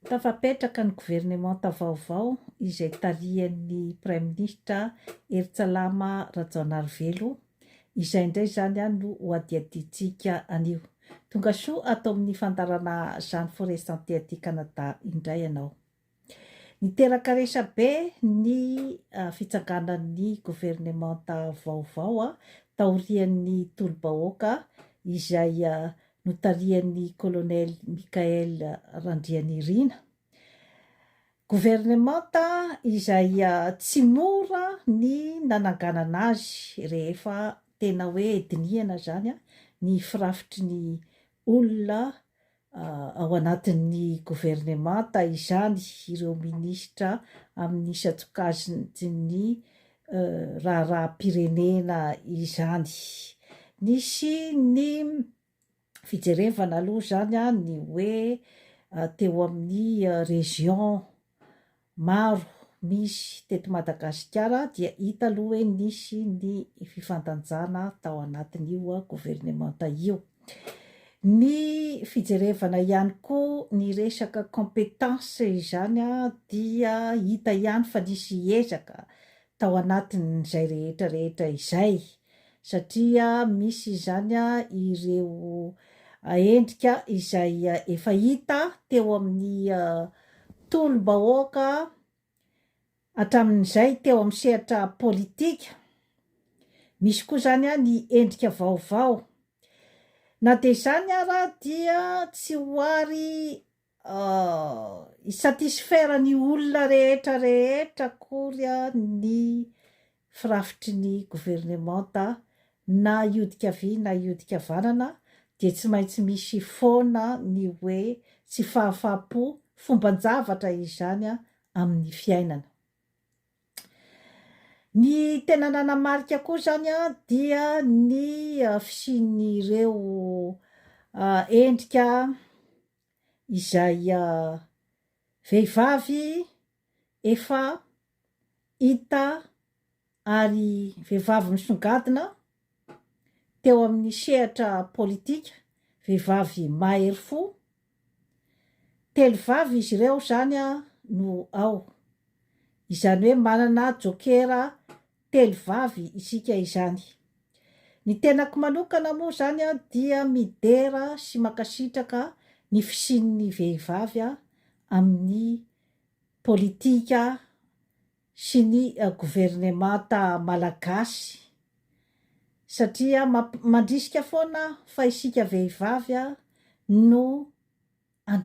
Tafapetraka ny governemanta vaovao izay tarihan'ny Praiminisitra Herintsalama Rajaonarivelo, izay indray izany no ho hadihadiantsika anio. Tonga soa ato amin'ny fandaharana Jeanne Forêt Santé aty Canada indray ianao. Niteraka resabe ny fitsanganan'ny governemanta vaovao taorian'ny tolo-bahoaka izay notarihan'ny Kolonely Michaël Randrianirina. Governemanta izay tsy mora ny nananganana azy rehefa tena hoe dinihana izany ny firafitry ny olona ao anatin'ny governemanta izany ireo minisitra amin'ny isan-tsokajin'ny raharaham-pirenena izany. Nisy ny fijerevana aloha izany ny hoe teo amin'ny région maro misy teto Madagasikara dia hita aloha hoe nisy ny fifandanjana tao anatin'io governemanta io. Ny fijerevana ihany koa ny resaka compétence izany dia hita ihany fa nisy ezaka tao anatin'izay rehetra rehetra izay satria misy izany ireo endrika izay efa hita teo amin'ny tolom-bahoaka hatramin'izay teo amin'ny sehatra politika. Misy koa izany ny endrika vaovao. Na dia izany ara dia tsy ho ary hi-satisfaire ny olona rehetra rehetra akory ny firafitry ny governemanta na hiodika havia na hiodika havanana dia tsy maintsy misy foana ny hoe tsy fahafaham-po fomban-javatra izany amin'ny fiainana. Ny tena nanamarika koa izany dia ny fisian'ireo endrika izay vehivavy efa hita ary vehivavy misongadina teo amin'ny sehatra politika, vehivavy mahery fo, telo vavy izy ireo izany no ao, izany hoe manana jokera telo vavy isika izany. Ny tenako manokana moa izany dia midera sy mankasitraka ny fisian'ny vehivavy amin'ny politika sy ny governemanta malagasy satria mandrisika foana fa isika vehivavy no.